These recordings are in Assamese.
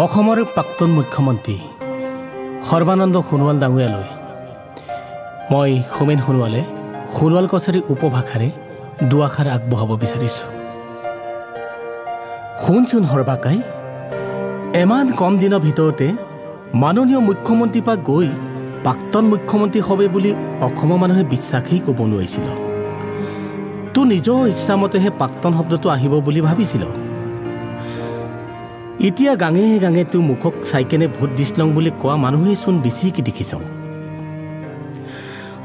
অসমৰ প্ৰাক্তন মুখ্যমন্ত্ৰী সৰ্বানন্দ সোণোৱাল ডাঙৰীয়ালৈ মই হোমেন সোণোৱালে সোণোৱাল কছাৰী উপভাষাৰে দুআষাৰ আগবঢ়াব বিচাৰিছোঁ। শুনচোন সৰ্বাকাই, ইমান কম দিনৰ ভিতৰতে মাননীয় মুখ্যমন্ত্ৰীৰ পৰা গৈ প্ৰাক্তন মুখ্যমন্ত্ৰী হবে বুলি অসমৰ মানুহে বিশ্বাসেই ক'ব নোৱাৰিছিল। তোৰ নিজৰ ইচ্ছামতেহে প্ৰাক্তন শব্দটো আহিব বুলি ভাবিছিল। এতিয়া গাঙে গাঙে তোৰ মুখক চাই কেনে ভোট দিছিলং বুলি কোৱা মানুহেই চোন বেছিকৈ দেখিছ।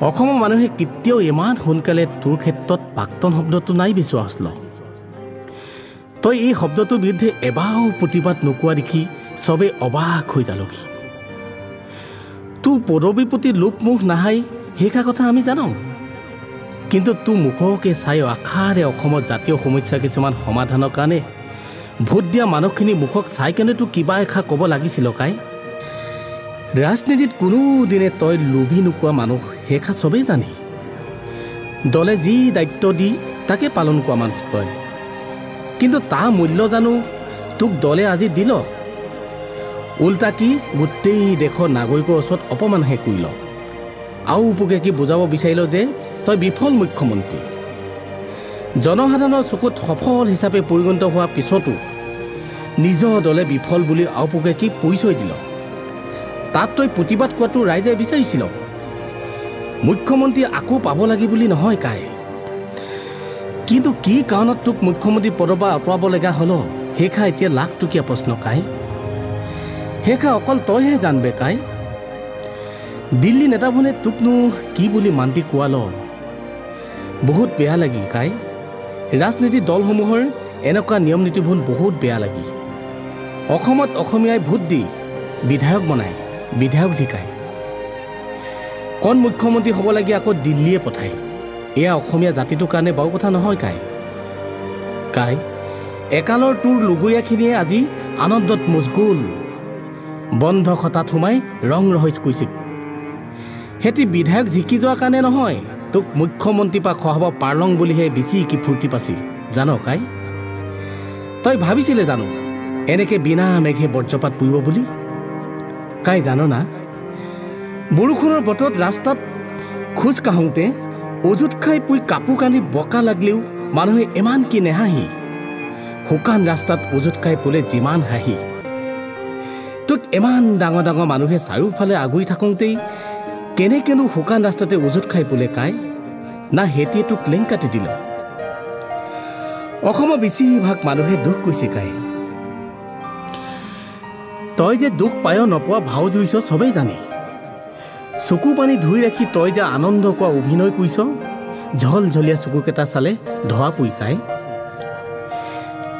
অসমৰ মানুহে কেতিয়াও ইমান সোনকালে তোৰ ক্ষেত্ৰত প্ৰাক্তন শব্দটো নাই বিচৰা হৈছিল। তই এই শব্দটোৰ বিৰুদ্ধে এবাৰো প্ৰতিবাদ নোকোৱা দেখি চবেই অবাক হৈ যালগি। তোৰ পদবীৰ প্ৰতি লোভমোহ নাহাই সেইষাৰ কথা আমি জানো, কিন্তু তোৰ মুখকে চাই আশাৰে অসমৰ জাতীয় সমস্যা কিছুমান সমাধানৰ কাৰণে ভোট দিয়া মানুহখিনি মুখক চাই কেনে তোৰ কিবা এষাৰ ক'ব লাগিছিল। কাই ৰাজনীতিত কোনোদিনে তই লোভি নোকোৱা মানুহ সেইষাৰ চবেই জানি। দলে যি দায়িত্ব দি তাকে পালন কৰা মানুহ তই, কিন্তু তাৰ মূল্য জানো তোক দলে আজি দিল? উল্টা কি গোটেই দেশৰ নাগৰিকৰ ওচৰত অপমানহে কৰিল। আৰু পোকে কি বুজাব বিচাৰিল যে তই বিফল মুখ্যমন্ত্ৰী। জনসাধাৰণৰ চকুত সফল হিচাপে পৰিগণিত হোৱাৰ পিছতো নিজৰ দলে বিফল বুলি আৰু পোকে কি পৰিচয় দিল। তাত তই প্ৰতিবাদ কৰাটো ৰাইজে বিচাৰিছিল। মুখ্যমন্ত্ৰী আকৌ পাব লাগে বুলি নহয় কাই, কিন্তু কি কাৰণত তোক মুখ্যমন্ত্ৰী পদৰ পৰা আঁতৰাব লগা হ'ল সেইষাৰ এতিয়া লাখটকীয়া প্ৰশ্ন কাই। সেইষাৰ অকল তইহে জানবে কাই। দিল্লী নেতাবোৰে তোকনো কি বুলি মান্তি কোৱাল, বহুত বেয়া লাগি কাই। ৰাজনীতি দলসমূহৰ এনেকুৱা নিয়ম নীতিবোৰ বহুত বেয়া লাগি। অসমত অসমীয়াই ভোট দি বিধায়ক বনায়, বিধায়ক জিকায়, কণ মুখ্যমন্ত্ৰী হ'ব লাগে আকৌ দিল্লীয়ে পঠায়। এয়া অসমীয়া জাতিটোৰ কাৰণে বাৰু কথা নহয় কাই। কাই একালৰ তোৰ লগৰীয়াখিনিয়ে আজি আনন্দত মজগুল, বন্ধ খটাত সোমাই ৰং ৰহইচ কৈছে। সেতি বিধায়ক জিকি যোৱাৰ কাৰণে নহয়, তোক মুখ্যমন্ত্ৰীৰ পৰা খহাব পাৰলং বুলিহে বেছি কি ফূৰ্তি পাইছি জান কাই। তই ভাবিছিলে জানো এনেকৈ বিনা মেঘে বজ্ৰপাত পৰিব বুলি? কাই জান না, বৰষুণৰ বতৰত ৰাস্তাত খোজ কাঢ়োঁতে অজুত খাই পুই কাপোৰ কানি বকা লাগিলেও মানুহে ইমান কি নেহাঁহি, শুকান ৰাস্তাত অজুত খাই পুলে যিমান হাঁহি। তোক ইমান ডাঙৰ ডাঙৰ মানুহে চাৰিওফালে আগুৰি থাকোঁতেই কেনেকৈনো শুকান ৰাস্তাতে অজুত খাই পুলে কাই? না সেতিয়ে তোক লেং কাটি দিল। অসমৰ বেছিভাগ মানুহে দুখ কৈছে কাই। তই যে দুখ পায় নপোৱা ভাও জুইছ চবেই জানি। চকু পানী ধুই ৰাখি তই যে আনন্দ কোৱা অভিনয় কৰিছ, ঝলঝলীয়া চকুকেইটা চালে ধোৱা পুই খাই।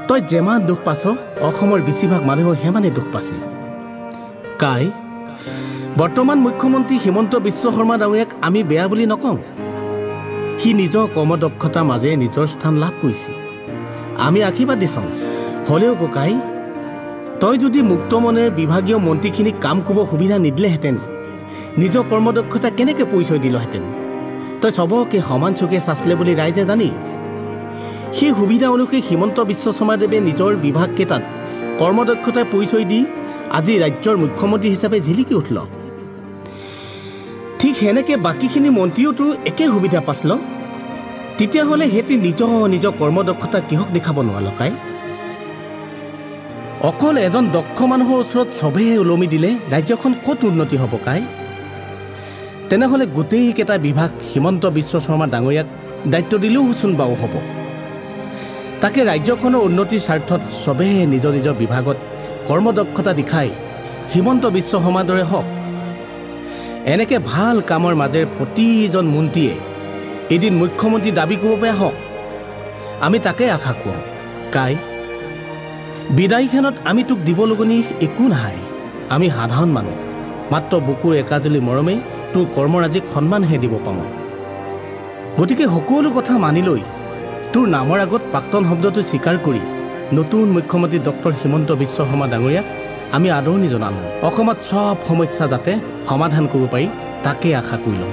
তই যিমান দুখ পাইছ অসমৰ বেছিভাগ মানুহেও সিমানেই দুখ পাইছে কাই। বৰ্তমান মুখ্যমন্ত্ৰী হিমন্ত বিশ্ব শৰ্মা ডাঙৰীয়াক আমি বেয়া বুলি নকওঁ, সি নিজৰ কৰ্মদক্ষতাৰ মাজেৰে নিজৰ স্থান লাভ কৰিছে, আমি আশীৰ্বাদ দিছোঁ। হ'লেও ককাই, তই যদি মুক্ত মনেৰে বিভাগীয় মন্ত্ৰীখিনিক কাম কৰিব সুবিধা নিদিলেহেঁতেন, নিজৰ কৰ্মদক্ষতা কেনেকৈ পৰিচয় দিলহেঁতেন? তই চবকে সমান চকুৰে চাচলে বুলি ৰাইজে জানি। সেই সুবিধা অনুসৰি হিমন্ত বিশ্ব শৰ্মাদেৱে নিজৰ বিভাগকেইটাত কৰ্মদক্ষতাৰ পৰিচয় দি আজি ৰাজ্যৰ মুখ্যমন্ত্ৰী হিচাপে জিলিকি উঠিল। ঠিক সেনেকৈ বাকীখিনি মন্ত্ৰীও তোৰ একে সুবিধা পাইছিল। তেতিয়াহ'লে সিহঁতি নিজৰ নিজৰ কৰ্মদক্ষতা কিহক দেখাব নোৱাৰিল কাই? অকল এজন দক্ষ মানুহৰ ওচৰত চবেই ওলমি দিলে ৰাজ্যখন ক'ত উন্নতি হ'ব কাই? তেনেহ'লে গোটেইকেইটা বিভাগ হিমন্ত বিশ্ব শৰ্মা ডাঙৰীয়াক দায়িত্ব দিলেওচোন বাৰু হ'ব। তাকে ৰাজ্যখনৰ উন্নতিৰ স্বাৰ্থত চবেই নিজৰ নিজৰ বিভাগত কৰ্মদক্ষতা দেখাই হিমন্ত বিশ্ব শৰ্মাৰ দৰে হওক। এনেকৈ ভাল কামৰ মাজেৰে প্ৰতিজন মন্ত্ৰীয়ে এদিন মুখ্যমন্ত্ৰী দাবী কৰিব পৰা হওক, আমি তাকে আশা কৰোঁ কাই। বিদায়ীখনত আমি তোক দিবলগীয়া একো নাই, আমি সাধাৰণ মানুহ, মাত্ৰ বুকুৰ একাজলি মৰমেই তোৰ কৰ্মৰাজিক সন্মানহে দিব পাৰোঁ। গতিকে সকলো কথা মানি লৈ তোৰ নামৰ আগত প্ৰাক্তন শব্দটো স্বীকাৰ কৰি নতুন মুখ্যমন্ত্ৰী ডক্টৰ হিমন্ত বিশ্ব শৰ্মা ডাঙৰীয়াক আমি আদৰণি জনালোঁ। অসমত চব সমস্যা যাতে সমাধান কৰিব পাৰি তাকেই আশা কৰিলোঁ।